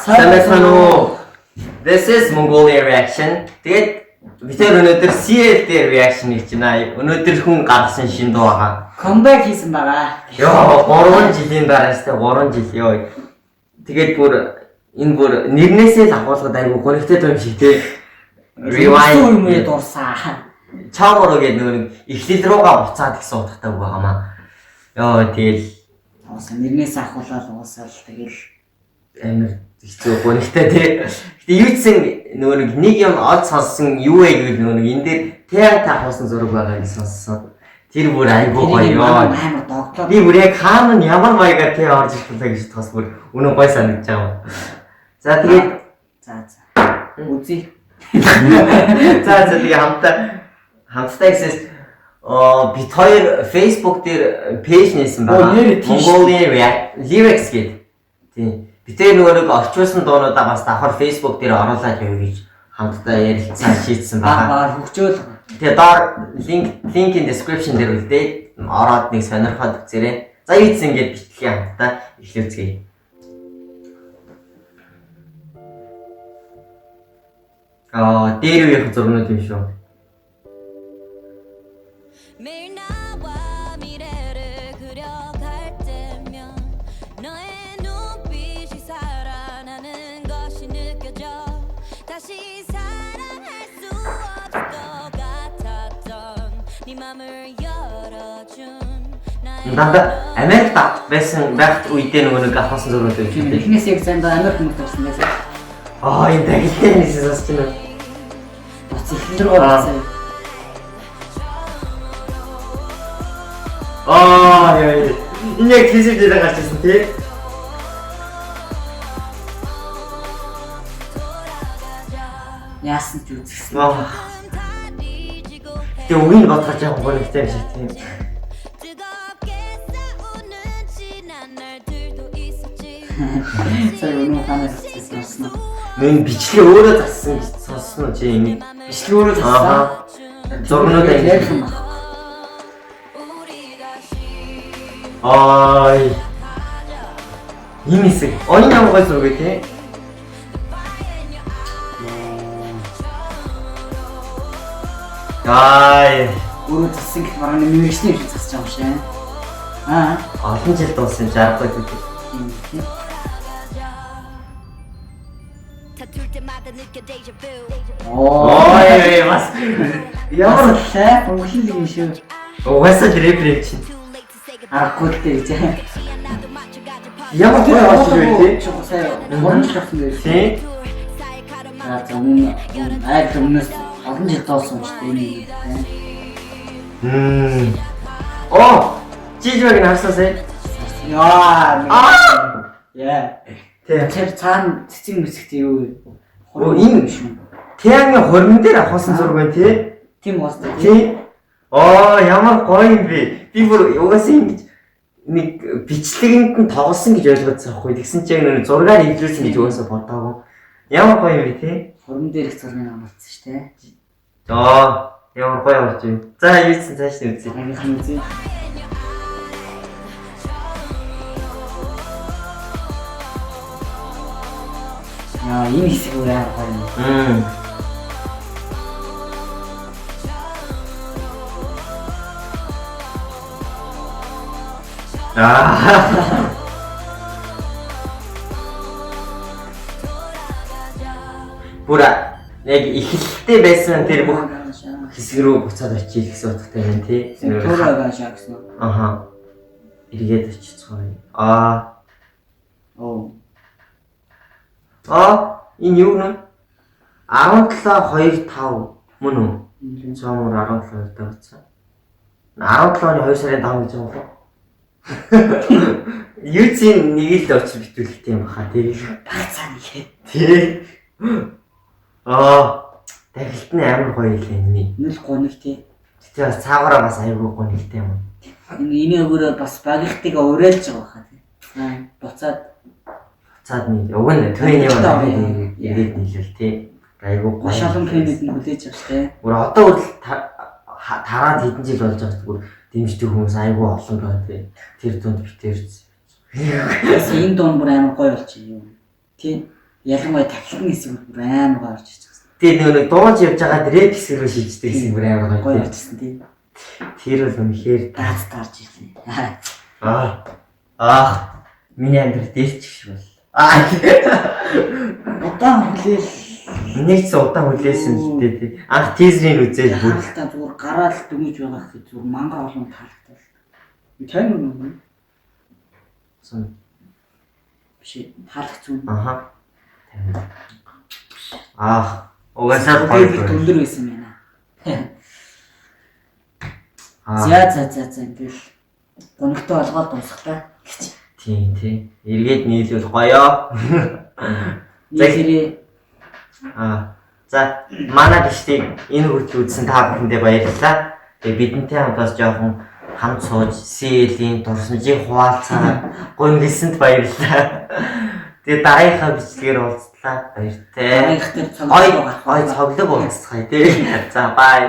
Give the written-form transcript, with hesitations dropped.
Сайн байцгаана уу? This is Mongolia reaction. Тэгээд бид тэр өнөөдөр CL дээр reaction хийж байна. Өнөөдөр хүн гаргасан шинэ дуу байгаа. Comeback хийсэн байгаа. Йоо, 3 жилийн дараа штэ 3 жил ёо. Тэгээд бүр энэ бүр нэрнээсээ л агуулгад айгу гонигтай дуу юм шиг те. Rewind юм Rewind дурсаа. Чаавро гэдэг нөгөө нэг эхлэл рүүгээ буцаад гэсэн утгатай үг байгаамаа. Йоо, тэгэл Уусаа нэрнээс ахуулаад уусаал тэгэл амар хэцүү гонигтай тий. Гэтэ юу ч гэсэн нөгөө нэг юм од сонссон юу вэ гэвэл нөгөө нэг энэ дээр театр авахсан зураг байгаа гэж сонссон. Тэр бүр айгуу гоё тэрийг ёо. амар догтлоо. Би бүр яг хаана нь ямар маягаар те орж ирэх вэ гэж бодохоос бүр үнэн гой санагдаж байгаа юм. За тэгээд За за. Үзье. за за тэгээ хамтдаа гэсээс бит хоёр Facebook дээр пэйж нээсэн байгаа. Оо, нэрээ тийш. Mongolian Lyrics гэдэг. Тийм. Бид тэр нөгөө нэг орчуулсан дуунуудаа бас давхар Facebook дээр оруулаад явъя гэж хамтдаа ярилцсан шийдсэн байгаа. Аа хөгжөөл. Тэгээ доор link in description дээр үлдээ. Ороод нэг сонирхоод үзээрэй. За юу гэсэн ингээд бичлэгийн хамтдаа эхлүүлцгээе. Аа, дээр үеийн зургнууд юм шүү. 매일 나와 미래를 그려갈 때면 너의 눈빛이 살아나는 것이 느껴져 다시 사랑할 수 없을 것 같았던 네 맘을 열어준 나의 Дандаа Америкт байсан байхад үедээ нөгөө нэг авахсан зургнууд юм Тийм шүү. эхнээс яг зандаа Америк хүмүүс орсон байсан. Аа, энэ тагилтай нэсэн сонсч байна. Буц эхлэл рүү орсон. Аа, яа. Энэ яг тийсэр дээр гарч ирсэн тий. Яасан ч үзсэн. Аа. 달이 지고 Тэгээ үгийг бодохоор жоохон гонигтай юм шиг тийм. 뜨겁게 싸우는 지난 날들도 있었지 Сая өнөө танаас сонссон. Нэн бичлэг өөрөө зассан гэж сонссон уу чи энийг? Бичлэг өөрөө зассан. Ааха. Зургнууд яг аяа. юм баг. 우리 다시 Аа. Энэ хэсэг. Оён ямар гой зураг вэ тий? Аа. Өөрөө зассан гэх бараг нэг мэрэгчний юм шиг засаж байгаа юм шиг. Аа. Олон жил дууссан жаргахгүй тий. Тийм тийм. 다툴 때마다 느껴 deja vu Оо. Ой, бас Ямар лай бунхил юм шиг. угаасаа л рэпер юм чинь. Too late to say goodbye Аргагүй л дээ гэж. 나도 마찬가지 Ямар гой болж вэ тий? Чи сая 3 жил болсон гэж. Тий. За за өмнө айл өмнөөс олон жил доосон юм шүү дээ энэ. Мм. Оо, жижиг нь харсан сая. Яа. Аа. Яа. Тий. Тэр цаана цэцэг мэсгт юу? Оо, энэ юм шүү. Тэангийн хормон дээр авахсан зураг байна тий. Тийм уус тий. Тий. Аа, ямар гоё юм бэ. Би бүр угаасаа ингэж нэг бичлэгэнд нь тоглосон гэж ойлгоодсан байхгүй. Тэгсэн чинь яг нэг зургаар эвлүүлсэн гэж угаасаа бодоагүй. Ямар гоё юм бэ тий. Хурим дээр их зургийг авуулсан шүү дээ. Аа, ямар гоё болж байна. За, юусэн цааш нь үзье. Дараагийнх нь үзье. Яа, энэ хэсэг өөр амар гоё юм. Мм. Аа. Бүр яг эхлэлтэй байсан тэр бүх хэсэг рүү буцаад очие гэсэн утгатай юм тий. Тураа гэсэн үү? Аха. Эргээд очицгоо. Аа. Оо. Аа, энэ юу нэ? 17 2 5 мөн үү? Цоомор 17 2 тавьсан. 17 оны 2 сарын 5 гэж байгаа болов. Юу ч нэг л очиж битүүлэх юм баха тий. Багцаа нэг. Тий. Аа, дахилт нь амар гоё юм энэ. Нүл гоног тий. Гэтэ бас цаагаараа бас айгүй гоё нэгтэй юм. Энэ энэ өгөрөө бас багийнхтайгаа уриалж байгаа хаа тий. Аа, буцаад Буцаад нэг уг нь түүний юм Яа. ирээд нийлэл тий. Айгүй гоё. маш олон фэнүүд нь хүлээж авч тий. Бүр одоо хүртэл тараад хэдэн жил болж байгаа ч бүр дэмждэг хүмүүс айгүй олон байгаа тий. Тэр дунд битэрч. Бас энэ дуун бүр амар гоё болчих юм. Тий. Ялангуяа тахилтын хэсэг бүр амар гоё орж ирж байгаа. Тэгээ нөгөө нэг дууж явж байгаа рэп хэсэг рүү шилждэг хэсэг бүр амар Гоё гоё. орж ирсэн тий. Тэр бол үнэхээр Даац таарж ирлээ. Аа. Аах. Миний амьдрал дээрч шиг бол. Аа. Удаан хүлээл Миний ч удаан хүлээсэн л дээ тий. Анх teaser ийг үзээд бүр хаалтаа зүгээр гараал дөнгөж байгаа гэхэд зүгээр мангар олон таалагдал. Тань үү? сон. Биш ээ, таалагдсан. Аха. Аах. Угаасаа гоё. Гоё өндөр байсан байна. Аа. За за за за ингээл гонигтой олгоод дуусглаа гэж. Тийм тий. Эргээд нийлүүл гоёо. Нийлэрээ Аа. За манай бичлэгийг энэ хүртэл үзсэн та бүхэндээ баярлалаа. Тэгээ бидэнтэй хамт бас жоохон хамт сууж CL-ийн дурсамжийг хуваалцаад гонглсэнд баярлалаа. Тэгээ дараагийнхаа бичлэгээр уулзлаа. Баяртай. дараагийнх дээр Гой цоглог гой цоглог уулзцгаая тий. За бай.